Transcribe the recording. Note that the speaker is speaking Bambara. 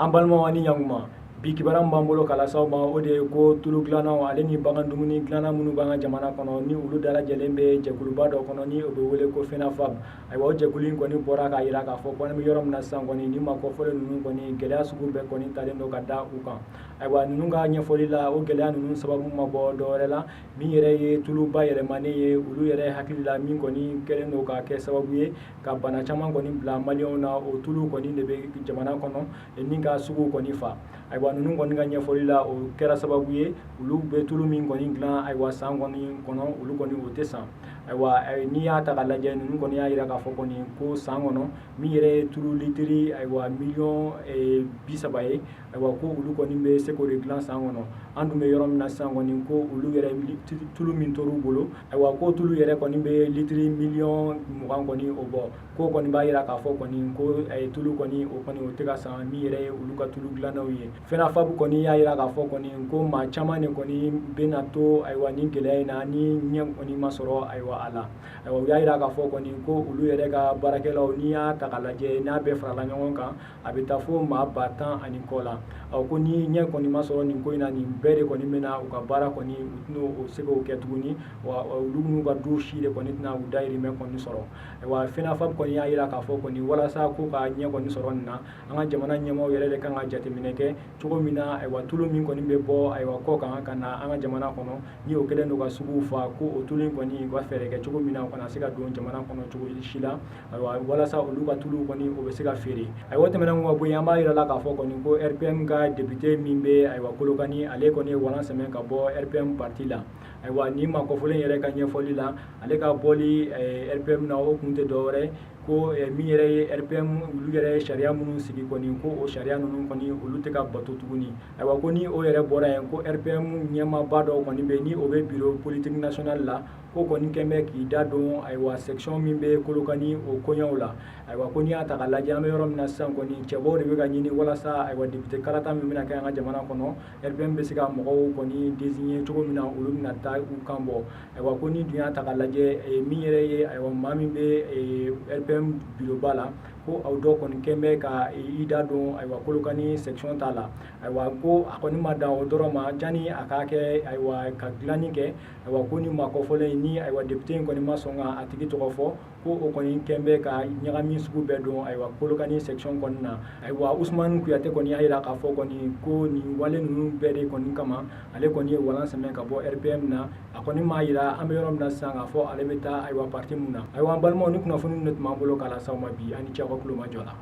An balimaw, ani ɲankuma. Bi kibaruya min b'an bolo k'a lase aw ma, o de ye ko tulu dilannaw ale ni bagan dumuni dilanna minnu b'an ka jamana kɔnɔ, ni olu dalajɛlen bɛ jɛkuluba dɔ kɔnɔ ni o bɛ wele ko FENAFAB. Ayiwa, o jɛkulu in kɔni bɔra k'a jira k'a fɔ ko an bɛ yɔrɔ min na sisan kɔni, ni maa kɔfɔlen ninnu kɔni, gɛlɛya sugu bɛɛ kɔni talen don ka da u kan. Ayiwa, ninnu ka ɲɛfɔli la, o gɛlɛya ninnu sababu ma bɔ dɔwɛrɛ la, min yɛrɛ ye tulu bayɛlɛmanen ye, olu yɛrɛ hakili la, min kɔni kɛlen don ka kɛ sababu ye ka bana caman kɔni bila maliyɛnw na. O tulu kɔni de bɛ jamana kɔnɔ ni ka sugu kɔni fa. Ayiwa, ninnu kɔni ka ɲɛfɔli la, o kɛra sababu ye, olu bɛ tulu min kɔni dilan, ayiwa, san kɔni kɔnɔ, olu kɔni o tɛ san. Ayiwa, n'i y'a ta ka lajɛ, ninnu kɔni y'a jira k'a fɔ kɔni ko san kɔnɔ, min yɛrɛ ye tulu litiri, ayiwa, miliyɔn 30 ye, ayiwa, ko olu kɔni bɛ se k'o de dilan san kɔnɔ. An dun bɛ yɔrɔ min na sisan kɔni, ko olu yɛrɛ tulu min tor'u bolo, ayiwa, ko tulu yɛrɛ kɔni bɛ litiri miliyɔn 20 kɔni o bɔ. Ko kɔni b'a jira k'a fɔ kɔni ko tulu kɔni, o kɔni o tɛ ka san, min yɛrɛ ye olu ka tulu dilannaw ye. FENAFAB kɔni y'a jira k'a fɔ kɔni ko maa caman de kɔni bɛna to, ayiwa, ni gɛlɛya in na ni ɲɛ kɔni ma sɔrɔ, ayiwa, a la. Ayiwa, u y'a jira k'a fɔ kɔni ko olu yɛrɛ ka baarakɛlaw, n'i y'a ta k'a lajɛ, n'a bɛɛ farala ɲɔgɔn kan, a bɛ taa fo maa 10 000 ani kɔ la. Ɔ, ko ni ɲɛ kɔni ma sɔrɔ nin ko in na, nin bɛɛ de kɔni bɛna u ka baara kɔni, u tɛna o se k'o kɛ tuguni, wa olu n'u ka du si de kɔni tɛna u dahirimɛ kɔni sɔrɔ. Ayiwa, FENAFAB kɔni y'a jira k'a fɔ kɔni, walasa ko ka ɲɛ kɔni sɔrɔ nin na, an ka jamana ɲɛmaaw yɛrɛ de kan ka jateminɛ kɛ cogo min na, ayiwa, tulu min kɔni bɛ bɔ, ayiwa, kɔ kan ka na an ka jamana kɔnɔ, ni o kɛlen don ka suguw fa, ko o tulu in kɔni, u ka fɛɛrɛ kɛ cogo min na, o kana se ka don jamana kɔnɔ cogo si la, ayiwa, walasa olu ka tulu kɔni, o bɛ se ka feere. Ayiwa, o tɛmɛnen ka bɔ yen, an b'a jira la k'a fɔ kɔni ko RPM ka député min bɛ, ayiwa, Kolokani, ale kɔni ye walan sɛmɛ ka bɔ RPM parti la. Ayiwa, ni maa kɔfɔlen yɛrɛ ka ɲɛfɔli la, ale ka bɔli RPM na, o kun tɛ dɔwɛrɛ ko min yɛrɛ ye RPM, olu yɛrɛ ye sariya minnu sigi kɔni, ko o sariya ninnu kɔni, olu tɛ ka bato tuguni. Ayiwa, ko ni o yɛrɛ bɔra yen, ko RPM ɲɛmaaba dɔw kɔni bɛ, ni o bɛ bureau politique national la, ko kɔni kɛn bɛ k'i da don, ayiwa, section min bɛ Kolokani, o koɲɛw la. Ayiwa, ko n'i y'a ta k'a lajɛ, an bɛ yɔrɔ min na sisan kɔni, cɛbɔw de bɛ ka ɲini walasa, ayiwa, député kalata min bɛna kɛ an ka jamana kɔnɔ, RPM bɛ se ka mɔgɔw kɔni désigner cogo min na, olu bɛna taa u kan bɔ. Ayiwa, ko ni dun y'a ta k'a lajɛ, min yɛrɛ ye, ayiwa, maa min bɛ RPM bureau ba la, ko aw dɔ kɔni kɛn bɛ ka i da don, ayiwa, Kolokani section ta la. Ayiwa, ko a kɔni ma dan o dɔrɔn ma, jani a k'a kɛ, ayiwa, ka dilanni kɛ, ayiwa, ko ni maa kɔfɔlen ni, ayiwa, député in kɔni ma sɔn ka a tigi tɔgɔ fɔ, ko o kɔni kɛn bɛ ka ɲagami sugu bɛɛ don, ayiwa, Kolokani section kɔni na. Ayiwa, Usumani Kuyate kɔni y'a jira k'a fɔ kɔni ko nin wale ninnu bɛɛ de kɔni kama, ale kɔni ye walan sɛmɛ ka bɔ RPM na. A kɔni m'a jira, an bɛ yɔrɔ min na sisan, k'a fɔ ale bɛ taa, ayiwa, parti mun na. Ayiwa, an balimaw, ni kunnafoni de tun b'an bolo k'a lase aw ma bi. An ni ce aw ka tulo majɔ la.